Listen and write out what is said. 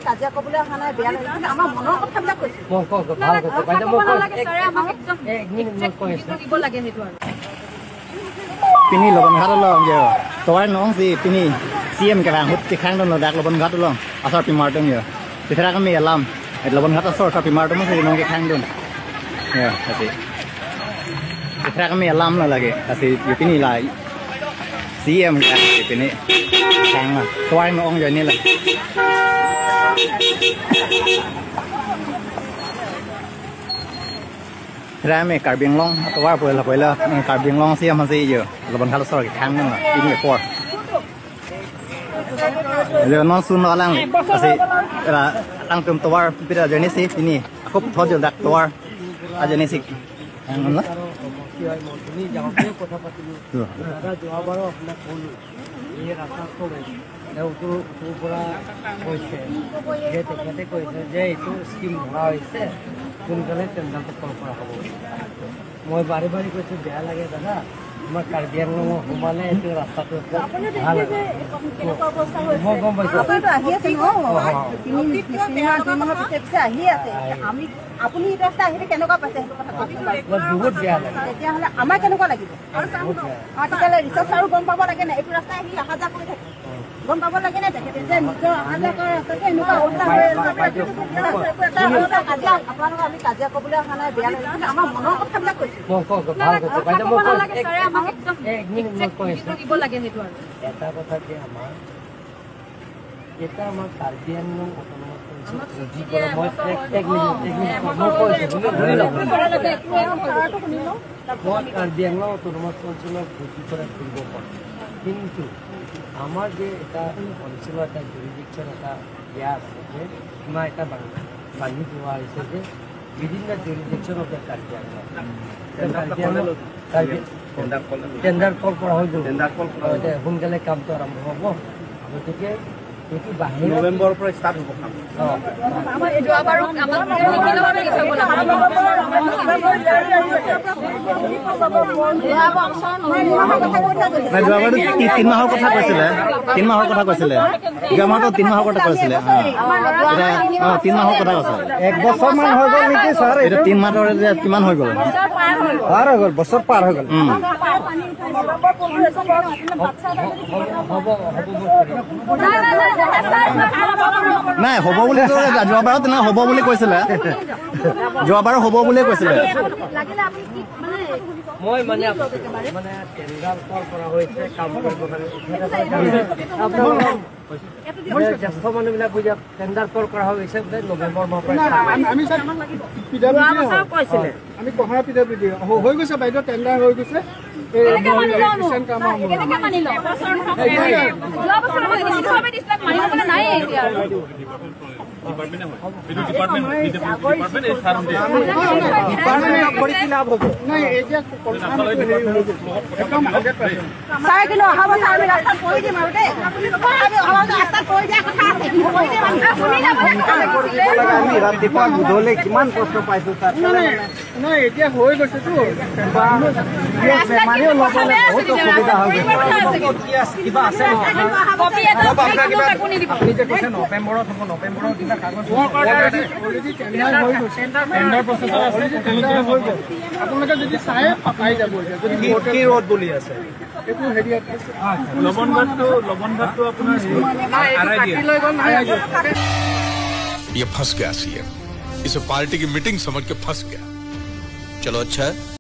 কাজিয়া কৰিবলৈ অহা নাই, বেয়া লাগে, কিন্তু আমাৰ মনৰ কথাবিলাক কৈছো। Pini lobon ghat lo yo toy nong si pini CM ka hut ti khang don dak lobon ghat lo asar pimar dong yo tithra ka me alam lobon ghat asar ta pimar dong si nong ke khang don yo ati tithra ka me alam la lage ati yo pini la CM ka pini khang la toy nong yo ni la Rame Karbi Anglongตัวเปิดละเปิดละ Karbi Anglong เสียมันสิอยู่ระบบคาร์ลสอร์ครั้งนึงอ่ะอินเดียปอดเดี๋ยวนอนซุนนอนล่างสิละล่างเติมตัวพี่อาจารย์นี่สินี่เขาทอดอยู่ดักตัวอาจารย์นี่สินั่นละ সোনকালে টেণ্ডাৰটো কল কৰা হ'ব। মই বাৰে বাৰে কৈছোঁ, বেয়া লাগে দাদা, আমাৰ কাৰ্বি আংলঙত সোমালে এইটো ৰাস্তাটো ভাল। মই গম পাইছোঁ। বহুত বেয়া লাগে। তেতিয়াহ'লে আমাৰ কেনেকুৱা লাগিব? তেতিয়াহ'লে ৰিচাৰ্চ আৰু গম পাব লাগে নাই? এইটো ৰাস্তা আহি অহা যোৱা কৰি থাকে, গম পাব লাগে নাই? তেখেতে যে নিজৰ অহা যোৱা কৰা ৰাস্তাতে এনেকুৱা অৱস্থা হৈ আছে। আপোনালোকক আমি কাজিয়া কৰিবলৈ অহা নাই, বেয়া লাগে, কিন্তু আমাৰ মনৰ কথাবিলাক কৈছো। এটা কথা যে আমাৰ এটা আমাৰ কাৰ্বি আংলং অট'নমাছ কাউন্সিল মই মই কাৰ্বি আংলং অট'নমাছ কাউন্সিলক ভৰ্তি কৰা কৰিব পাৰোঁ, কিন্তু আমাৰ যে এটা অঞ্চলৰ এটা জুৰিডিকশ্যন এটা দিয়া আছে যে আমাৰ এটা বান্ধি থোৱা হৈছে যে within the jurisdiction of the Karbi Anglong tender call কৰা হৈ গ'ল, সোনকালে কামটো আৰম্ভ হ'ব। গতিকে এইটো বাহিৰত নৱেম্বৰৰ পৰা ষ্টাৰ্ট হ'ব কাম। যোৱাবাৰতো 3 মাহৰ কথা কৈছিলে, 3 মাহৰ কথা কৈছিলে, যোৱা মাহতো 3 মাহৰ কথা কৈছিলে। 3 মাহৰ কথা কৈছে, 1 বছৰ মান হৈ গ'ল নেকি ছাৰ? এইটো 3 মাহৰ কিমান হৈ গ'ল? পাৰ হৈ গ'ল, বছৰ পাৰ হৈ গ'ল। নাই হ'ব বুলি যোৱাবাৰো তেনে হ'ব বুলি কৈছিলে, যোৱাবাৰো হ'ব বুলিয়ে কৈছিলে। মই মানে মানে টেণ্ডাৰ কল কৰা হৈছে, কাম কৰিব কাৰণে জ্যেষ্ঠ মানুহবিলাক বুজা টেণ্ডাৰ কল কৰা হৈছে বোলে নৱেম্বৰ মাহৰ পৰা। আমি আমি কহৰা পি ডাব্লিউ ডি হৈ গৈছে বাইদেউ, টেণ্ডাৰ হৈ গৈছে। ৰাতিপুৱা গধূলি কিমান কষ্ট পাইছো ছাৰ। নাই এতিয়া হৈ গৈছেতো, বেমাৰীও ল'বলৈ বহুত অসুবিধা হৈ গৈছে। কিবা আছে নৱেম্বৰত হ'ব, নৱেম্বৰৰ কিবা কাগজ আপোনালোকে যদি চাই পাই যাব। কি ৰ'দ বুলি আছে একো হেৰি লবণঘাটটো আপোনাৰ ये फंस गया सीएम, इसे पार्टी की मीटिंग समझ के फंस गया। चलो अच्छा।